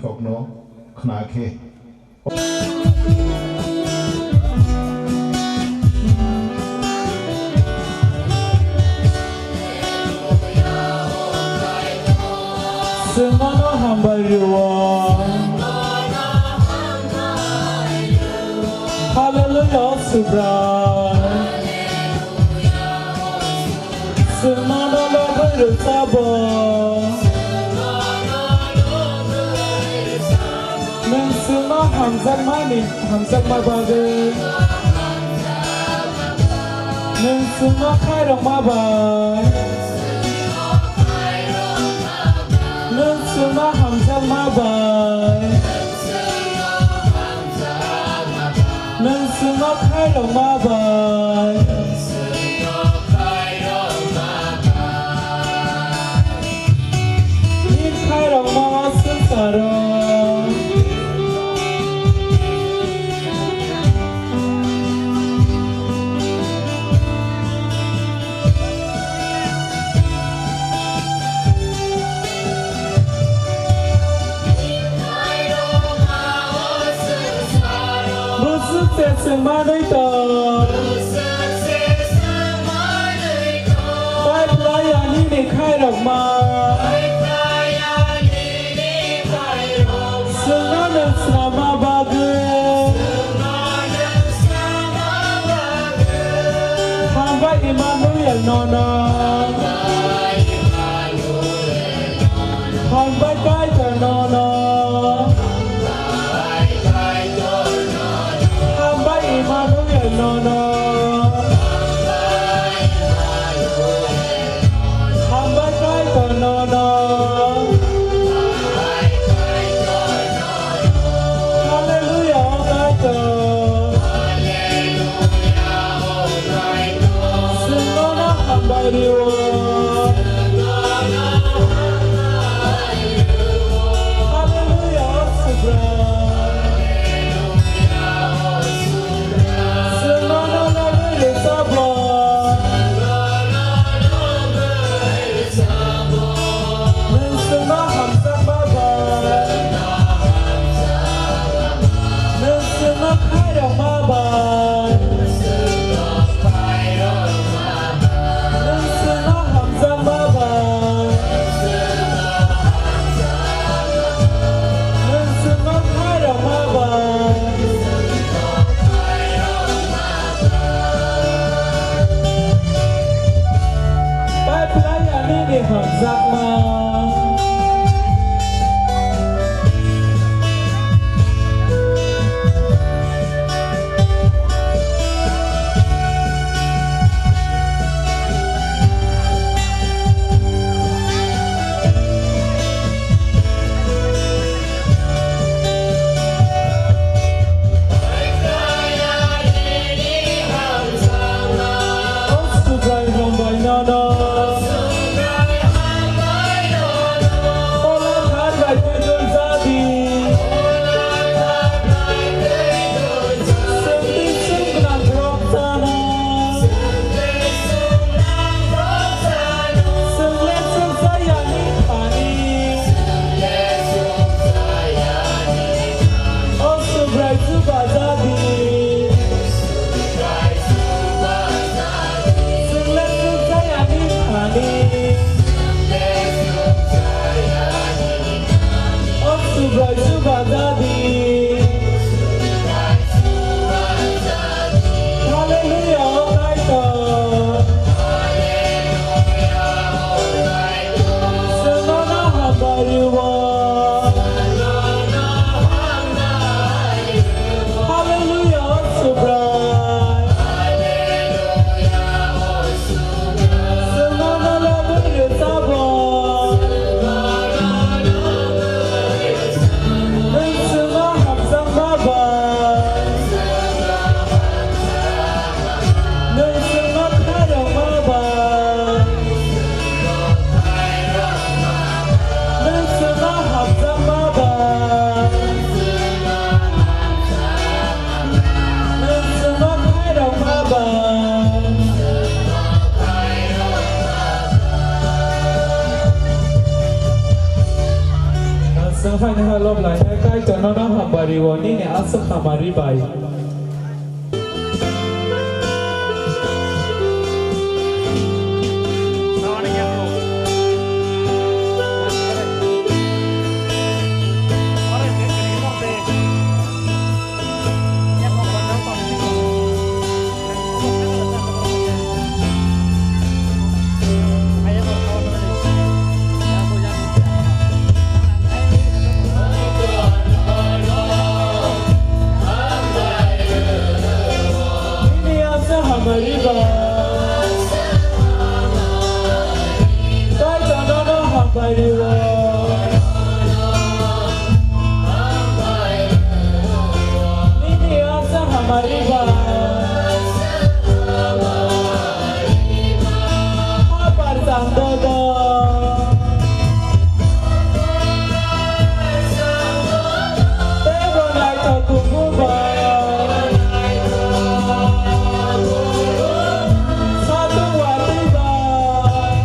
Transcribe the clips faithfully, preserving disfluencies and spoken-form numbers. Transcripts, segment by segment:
kokno khna khe. Chwng nono hambai rwo. Hallelujah, Subrai. Chwng nono lobwi rwchabo. Nwng chwngno hamjakmani, hamjakma bagwi. Nwng chwngno khairokma bai. Nwng chwngno hamjakma bai. Nwng chwngno khairokma bai. Nini khairokma o swngcharo. Bwswk se chwng manwi tong. Pai phlai ya nini khairokma. Chwngno nwng swnamna bagwi. Hambai Emmanuel nono. Hambai Kaitor nono. Hambai Emmanuel nono. Hambai Kaitor nono. Hallelujah, O Kaitor. Chwng nono hambai rwo. Hallelujah, O Subrai. Chwng nono lobwi rwchabo. Nwng chwngno hamjakma bai. Nwng chwngno khairokma bai. Nwng chwngno hamjakma bai. Nwng chwngno khairokma bai. Pai phlai ya nini hamjakma. O Subrai hambai nono. Ola thar bai twi dul jadi. Chwng twi chwng gwnang rok chano. Chwng le chwng chaya ni thani. O Subrai chuba jadi. Chwng le chwng chaya ni thani. O Subrai chuba jadi. Hallelujah, O Kaitor. Chwng nono hambai rwo. Hallelujah, O Subrai. Chwng nono lobwi rwchabo. Nwng chwng Thani ha lob lainai Kaitor nono hambai rio nini aswk hamari bai. Nini aswk hamari bai. Kaitor nono hambai rio. Nini aswk hamari bai. Hapar chang dodo. Teibo naithok kumu bai. Satung watwi bai.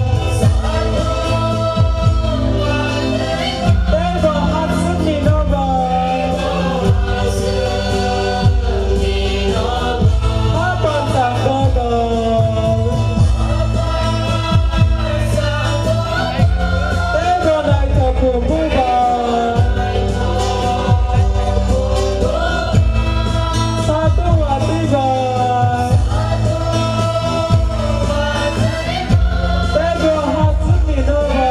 Teibo hakswkni nogo. Hapar chang dodo. Teibo naithok kumu bai. Satung watwi bai. Teibo hakswkni nogo.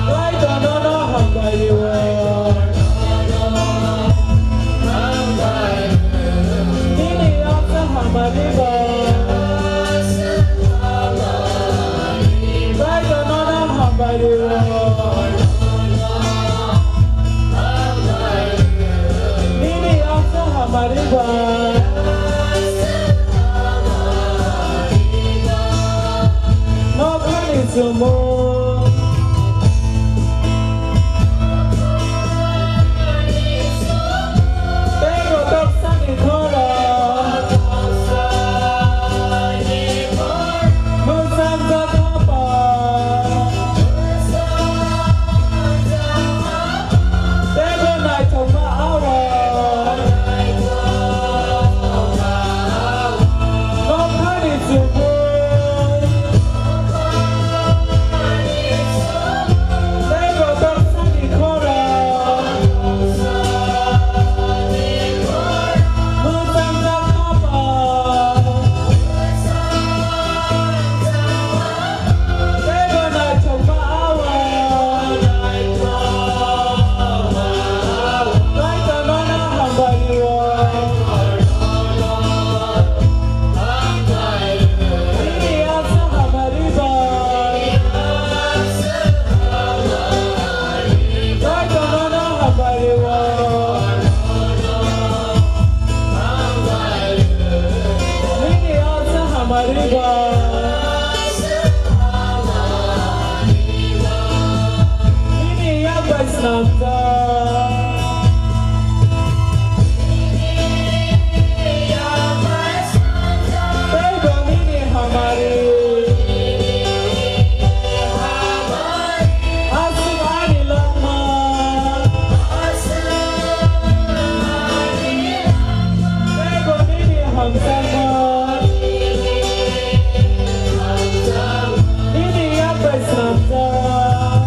Kaitor nono hambai rio. Nini aswk hamari bai. Kaitor nono hambai rio. Nini aswk hamari bai. Nokhani chumui. Tei kotoksani khorang. Mwchangjakma pal. Teibo naithokma awai. Nokhani chumui. Teibo toksani khorang. Mwchangjakma pal. Teibo naithokma awai. Kaitor nono hambai rio. Nini aswk hamari bai. Kaitor nono hambai rio. Nini aswk hamari bai. Nini yak bai snamjak. Teibo nini hamari. Aswk ani langma. Teibo nini hamjakma. Nini yak bai snamjak.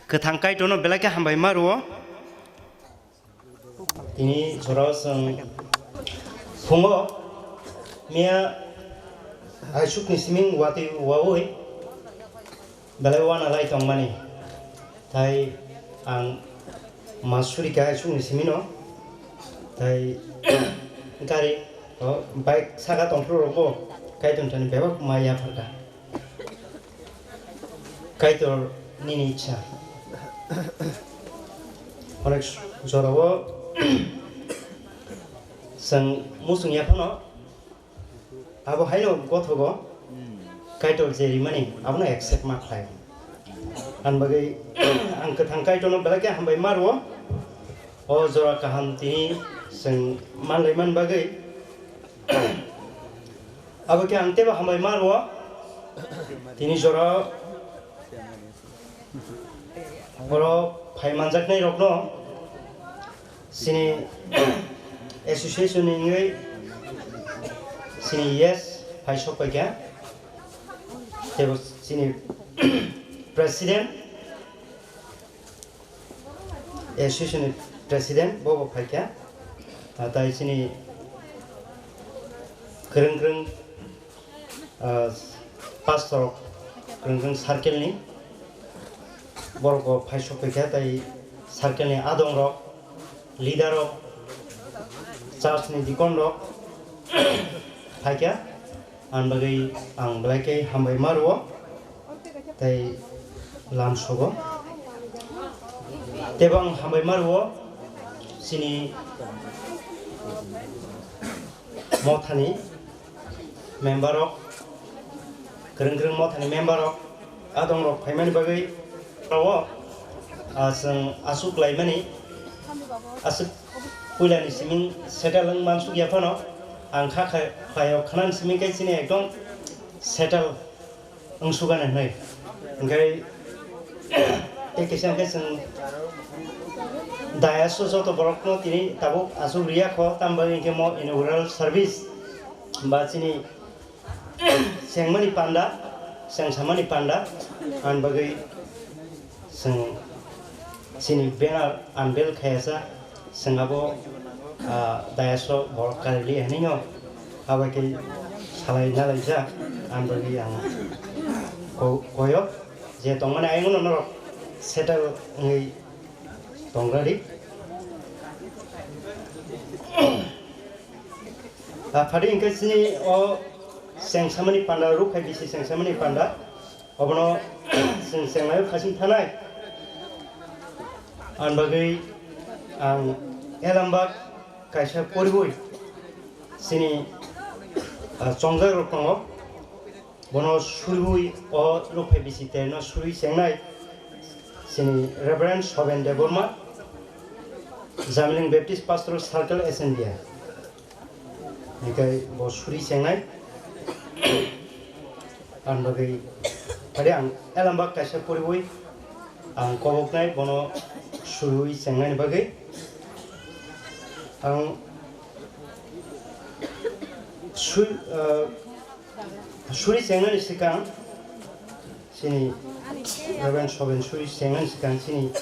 Kwthang Kaitorno belai khe hambai ma rwo. Tini jorao chwng phungo miya aisukni siming watwi wawi belai uanalai tongmani. Tai ang ma suri kha aisukni simino. Tai gari o bike saka tongphuru rokbo Kaitorni thani bebak ma yapharkha. Kaitor nini ichha. Onek jorao chwng muchung ya phano abo haino gothogo Kaitor je rimani abono accept ma khlai. Ani bagwi ang kwthang Kaitorno belai khe hambai ma rwo. O jora kaham tini Chwng manlai man bagwi abo khe ang teibo hambai ma rwo. Tini jora oro phai manjaknai rokno chini association ni wngwi chini yes phai sok paikha. Teibo chini president, association ni president bo bo phaikha, ah, tai chini kwrwng kwrwng, ah, pastor rok, kwrwng kwrwng circle ni borok bo phai sok paikha, tai circle ni adong rok, leader rok, church ni deacon rok phaikha. Ang bagwi ang belai khe hambai ma rwo tei lam sogo. Teibo ang hambai ma rwo chini mothani member rok, kwrwng kwrwng mothani member rok, adong rok phaimani bagwi rwo, ah, chwng aswk laimani, aswk puilani siming settle wng mansuk ya phano, ang kha kha khlaio khwnani siming khe chini ekdom settle wng sukani hwnwi. Hwnkhe tei kisa hwnkhe chwng dayas o joto borokno tini tabuk aswk riya kho, tamo bagwi hwnkhe mo inaugural service ba chini chengmani panda, chengsamani panda, ani bagwi chwng chini banner unveil khayasa, chwng abo, ah, dayas o borok karili hinwi no abo khe salai nalaijak, ani bagwi ang ko-, koyok je tongmani ayang no norok settle wngwi tongradi. Ah, phadi hwnkhe chini o chengsamani panda, rukphai bisi chengsamani panda, obono chwng chenglaio khasing thanai. Ani bagwi ang elambak kaisa poriwi chini, ah, chongjak rok tongo. Bono suriwi o rukphai bisi terno suriwi chengnai chini Reverend Soben Debbarma, Jamiling Baptist Pastoral Circle, S N B A. Hingke bo suri chengnai. Ang bagwi, tadi ang elambak kaisa poriwi ang koboknai bono suriwi chengnai bagwi. Ang su-, ah, suri chengnani swkang chini Reverend Soben suri chengnani swkang chini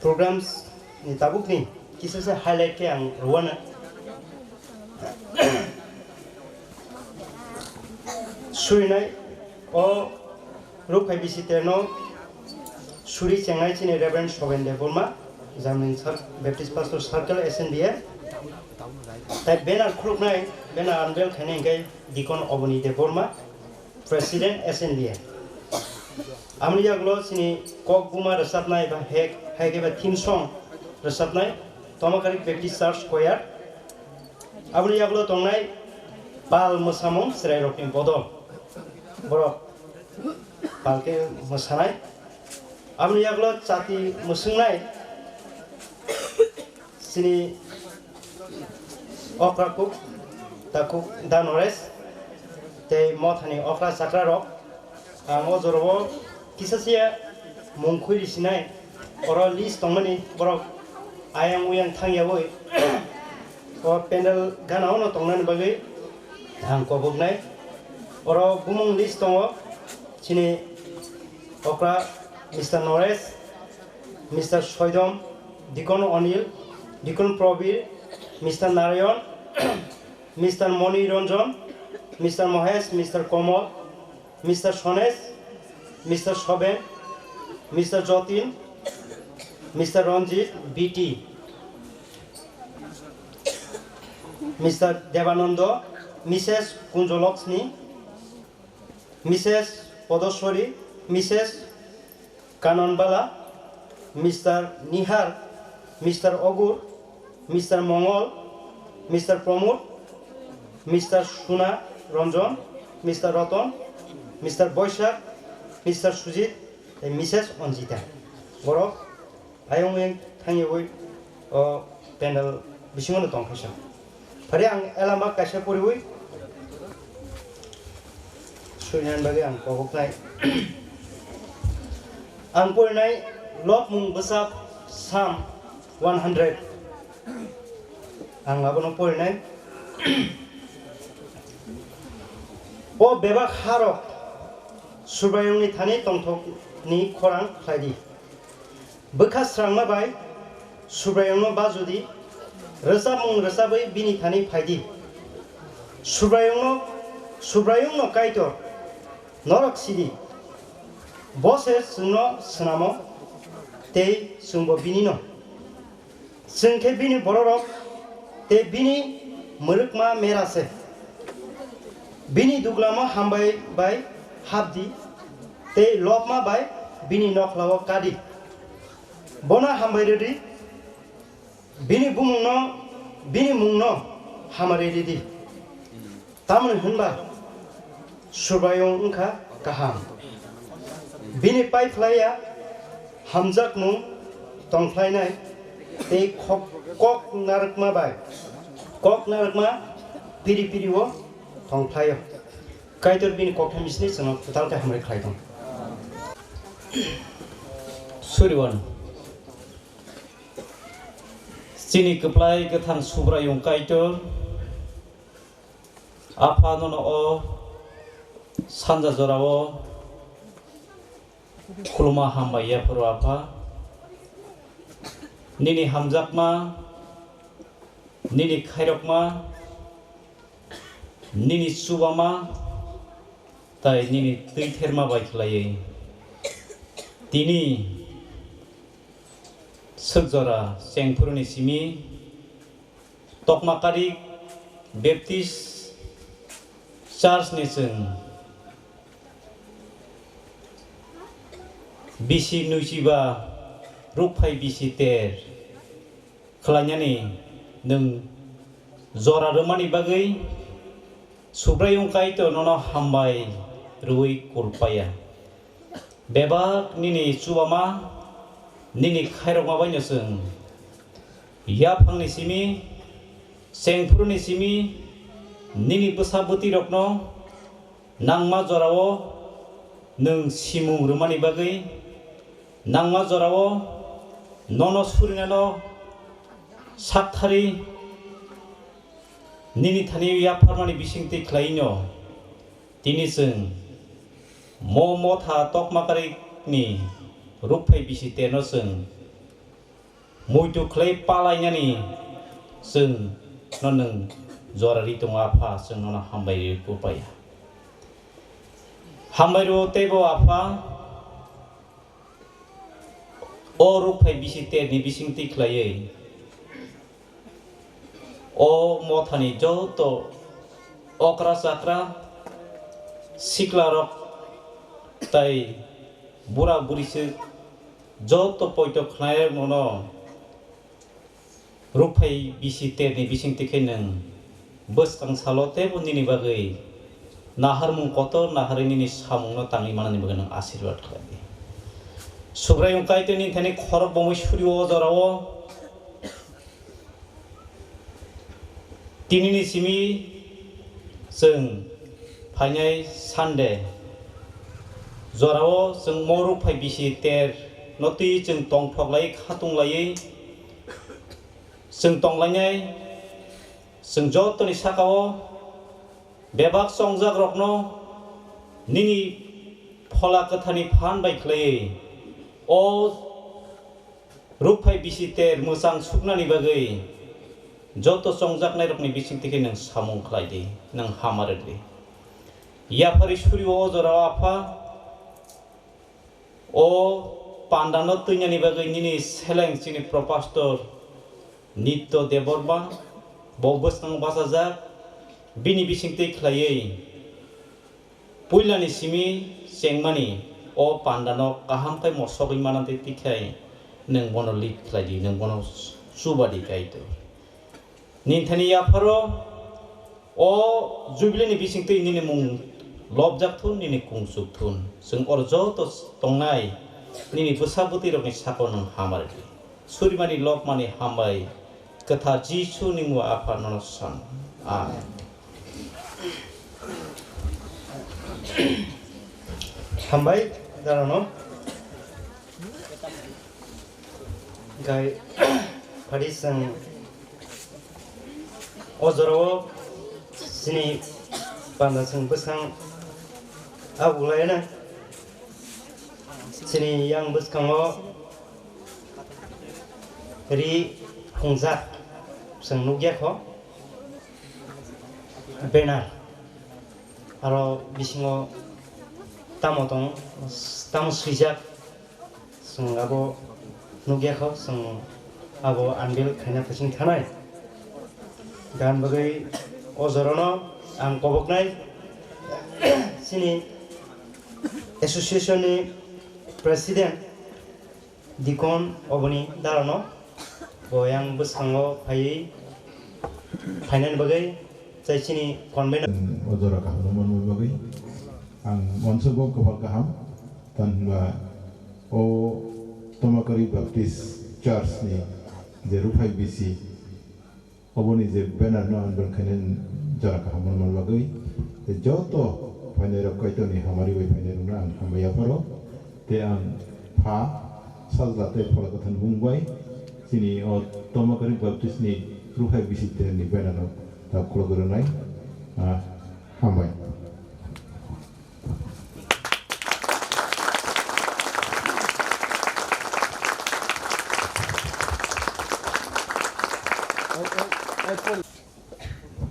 programs ni tabukni kisa se highlight khe ang rwna. Surinai o rukphai bisi terno suri chengnai chini Reverend Soben Debbarma, Jamling Sar-, Baptist Pastor Circle, S N B A. Tai banner khuluknai, banner unveil khainai hingke Deacon Oboni Debbarma, President, S N B A. Amoni yagulo chini kok buma rwchapnai ba hek, hai khe ba theme song rwchapnai Tomakarik Baptist Church Choir. Aboni yagulo tongnai pal mwsamung chwrairokni bodol. Borok pal khe mwsanai. Aboni yagulo chati mwswngnai chini okra kuk, takhuk Da Nores, tei mothani okra chakra rok. Ang o jorao kisa siya mung khwi risinai. Oro list tongmani borok ayang uyang thangyawi o pendel gana ono tongnani bagwi ang koboknai. Oro bumung list tongo chini okra Mister Nores, Mister Soidom, Deacon Onil, Deacon Probir, Mister Narayon, Mister Moni Ranjan, Mister Mohesh, Mister Komol, Mister Sonesh, Mister Soben, Mister Jotin, Mister Ranjit, B T, Mister Debanando, Missus Kunjolakshmi, Missus Podoswari, Missus Kanonbala, Mister Nihar, Mister Ogur, Mister Mongol, Mister Pramod, Mister Suna Ranjan, Mister Ratan, Mister Boisak, Mister Sujit, tei Missus Anjita. Borok ayang uyang thangwi o pandal Bisingo no tong khaisa. Phari ang elama kaisa poriwi suinani bagwi ang koboknai. Ang porinai Lobmung bwsa Psalm one hundred. Ang abono porinai. O bebak harok Subraiyungni thani tongthokni khorang khlai di. Bwkha srangma bai Subraiyungno baju di, rwchapmung rwchapwi bini thani phai di. Subraiyungno, Subraiyungno Kaitor, norok si di. Bo se chwngno swnamo, tei chwngbo binino. Chwng khe bini bororok tei bini mwrwkma mera se. Bini duglamo hambai bai hap di, tei lobma bai bini nokhlao ka di. Bono hambai rw di, bini bumungno, bini mungno hamari rw di. Tamoni hwnba Subraiyung wngkha kaham. Bini pai phlaiya hamjakmung tong phlainai tei khok-, kok narwkma bai kok narwkma piri piri-o tong phlaio. Kaitor bini kokthaini sini chwngno kwtal khe hamari khlai tong. Suriwan. Chini kwplai kwthang Subraiyung Kaitor, Apha, nono o sanja jorao khuluma hambai yapharo, Apha. Nini hamjakma, nini khairokma, nini chubama, tai nini twitherma bai khlaiwi tini swk jora chengphuruni simi Tokmakarik Baptist Church ni chwng bisi nuichiba rukphai bisi ter khlainani nwng jora rwmani bagwi Subraiyung Kaitor nono hambai rwui kulpaya. Bebak nini chubama, nini khairokma baino chwng yaphangni simi, chengphuruni simi, nini bwsa bwtwirokno nangma jorao nwng simung rwmani bagwi, nangma jorao nono surinano sakthari nini thani yapharmani bisingtwi khlaino tini chwng mo motha tokmakarikni rukphai bisi terno chwng muitu khlai palainani chwng no nwng jora ri tongo, Apha, chwng nono hambai rwi kupaya. Hambai rwo teibo, Apha, o rukphai bisi terni bisingtwi khlaiwi o mothani joto okra chakra, siklarok tai bura buri se joto poito khnairokno rukphai bisi terni bisingtwi khe nwng bwskang salo teibo nini bagwi naharmung kotor naharwi nini samungno tangwi manani bagwi nwng asirwad khlai di. Subraiyung Kaitor nini thani khorok bomwi suri o jorao. Tinini simi chwng phainai Sunday jorao chwng mo rukphai bisi ter no twi chwng tongthok lai khatung laiwi chwng tonglainai. Chwng jotoni sakao bebak chongjakrokno nini Phola Kwtharni phan bai khlaiwi o rukphai bisi ter mwchang suknani bagwi joto chongjaknairokni bisingtwi khe nwng samung khlai di, nwng hamari di. Yapharwi suri o jorao, Apha, o pandano twinani bagwi nini seleng chini propastor Nitya Debbarma, bo bwskango bachajak, bini bisingtwi khlaiwi puilani simi chengmani o pandano kaham khe mosogwi manantwi twikhai nwng bono lead khlai di, nwng bono chuba di, Kaitor. Nini thani yapharo o Jubilee ni bisingtwi nini mung lobjak thun, nini kung chuk thun. Chwng oro joto tongnai nini bwsa bwtwi rokni sakao nwng hamari di. Surimani lobmani hambai Kwthar Jisu ni mung o Apha nono san. Amen. Hambai, darano. Gai, phadi sang o jorao sini panda sang bwskang abulai na. Sini yang bwskango ri phungjak, chwng nukya kho, banner, aro bisingo tamo tong, tamo swijak, chwng abo nukya kho, chwng abo unveil khaina phaising thanai. Gan bagwi o jorano ang koboknai, chini association ni president, Dikon oboni darano bo yang bwskango phaiwi phainani bagwi chai chini convener. O jora kaham manwi bagwi ang monso bo kwbal kaham, tan hwnba o Tomakari Baptist Church ni je Rufai B C, oboni je banner no unveil khainani jora kaham manma bagwi, tei joto phainairok Kaitorni hamari bai phainairokno ang hambai yapharo, tei ang Pha, Sajla tei Phola Kwthar bung bai chini o Tomakari Baptist ni Rufai B C terni banner no ta khulogwi rwnai, ah, hambai.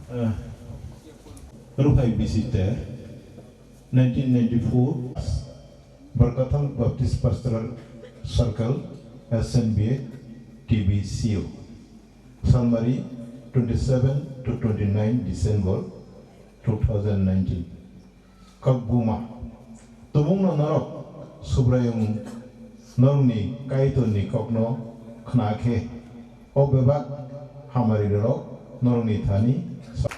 Eh, Rufai B C ter, nineteen ninety-four, Barkathal Baptist Pastoral Circle, S N B A, T B C O, Salmari, twenty-seven to twenty-nine December two thousand nineteen. Kok buma. Tumungno norok Subraiyung norokni Kaitorni kokno khna khe, o bebak hamari norok norokni thani sa-